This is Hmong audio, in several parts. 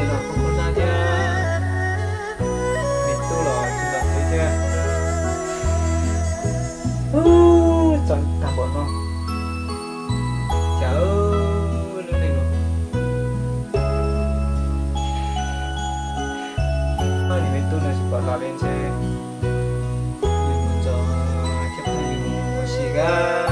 Los kuj kuj zaj thiab, me tub los tsis los tsev thiab. Txog tag npaum no, cas lub neej no, niam me tub no tsis pom los li ntshe yus mus txog thiab pheej yus mus ua si kab.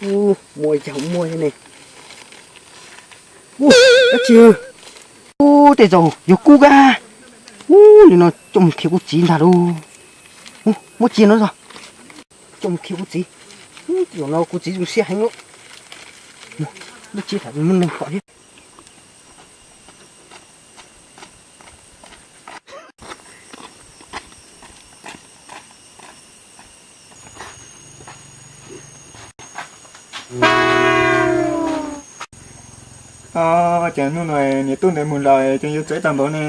Ub, muaj ib cag muaj ne. Ub, dab tsi? Ub, tej zaum yog kub kab. Ub, li no coj mus khi kuv txiv ntag lauj. Ub, muab cia no tso. Coj mus khi kuv txiv. Ub, tej zaum no kuv txiv zoo siab heev lawm. Lub txiv tham muaj neeg pom thiab. Ces hnub no niam tub ntawd mus lawm ces yuav txawv tag npaum ne.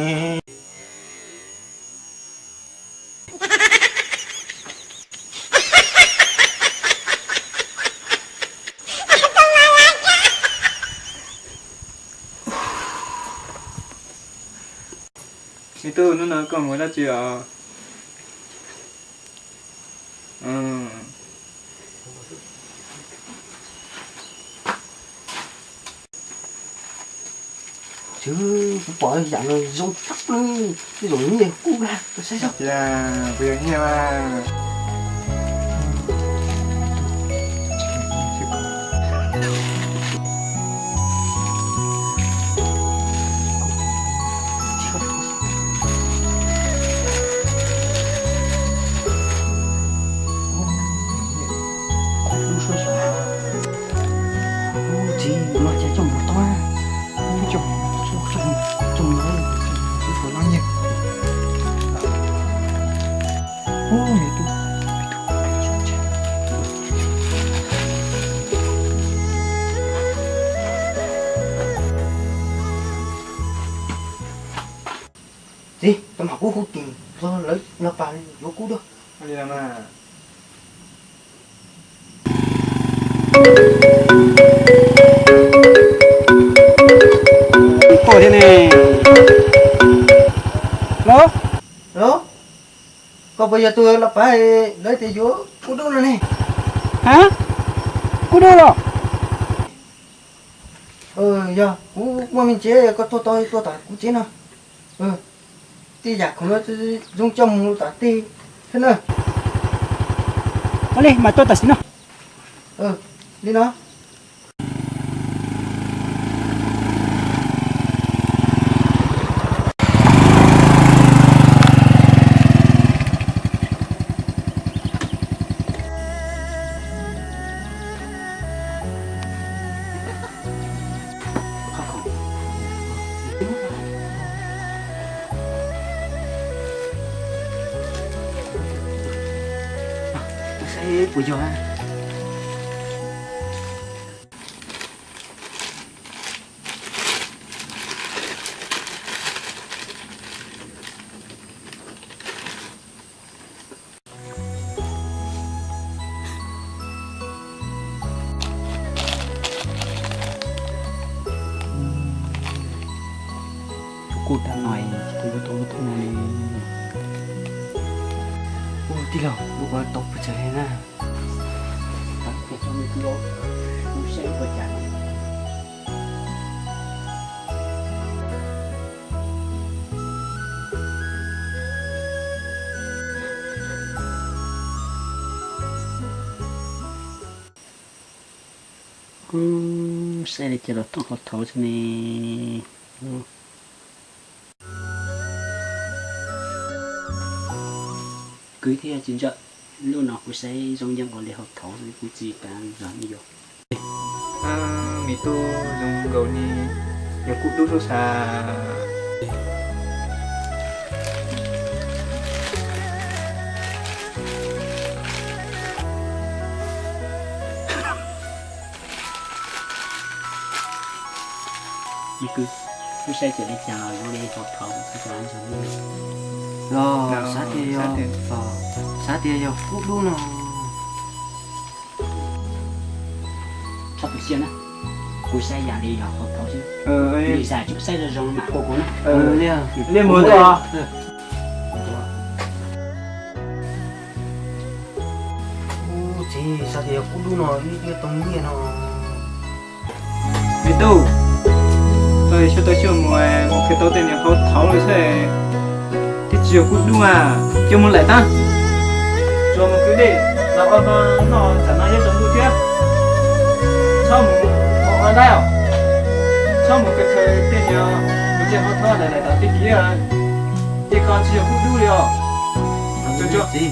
Niam tub, hnub no koj mus dab tsi os? Kuv pom yam no zoo tshaj plaws, tej zaum nyiaj kub kab, koj saib saib. Kuv yog nyiaj mas. Lub suab xyov, lub txiv no cas coj mus tau, coj, coj, coj mus, coj mus, coj mus, coj mus nyiaj. Txiv, tau mam kuv hu tim lawv los pas yuav kub dua. Koj thiab ne. Los, los, koj puas yog tus los pas lawv tias yuav kub dub no ne? Ha, kub dub los? Yog kuv muaj me ntsis, koj tuaj tau tuaj tom kuv tsev no. Tej yam khoom no zoo coj mus tom tej thiab na. Ua li mas tuaj tam sim no. Li no. Saib puas yog. Kuj tag no, kuv yuav tau lub thoob no li. Ua tij laug, lub ko tau pes tsawg li na? Kuv saib ua cas. Saib li cas los thoob qhov thaud xwb ne. Kwv thiab txiv ntxawm, lub no kuv saib zoo yeej ua li hauv thaud xwb, kuv tsis kam zog ne yom. Me tub zoo nkaus li yog kub dub suab sa. Kwv, kuv saib tias li cas los zoo li hau thauv, los xav tias yog, xav tias yog kub dub no. Txhob tu siab na, kuv saib yam li yog hau thauv xwb. Li xav tsuas saib zoo zoo mam qhuas kuv na. Li mus tuaj. Ub, txiv, xav tias yog kub dub no, ib pliag tau nyiaj no. Me tub, tau xyuas tau xyuas mus, mus khwv tau tej niag hau thauv lawm xwb, twb tsis yog kub dub mas. Coj mus laim tab, tsuas mus kwv dej los ua noj tsam no yuav tsaus ntuj thiab. Txhob mus ua ua laib os, txhob mus khaws khaws tej niag, mus tej hau thauv laim laim tom tej kiv, tej ko tsis yog kub dub li os. Txiv,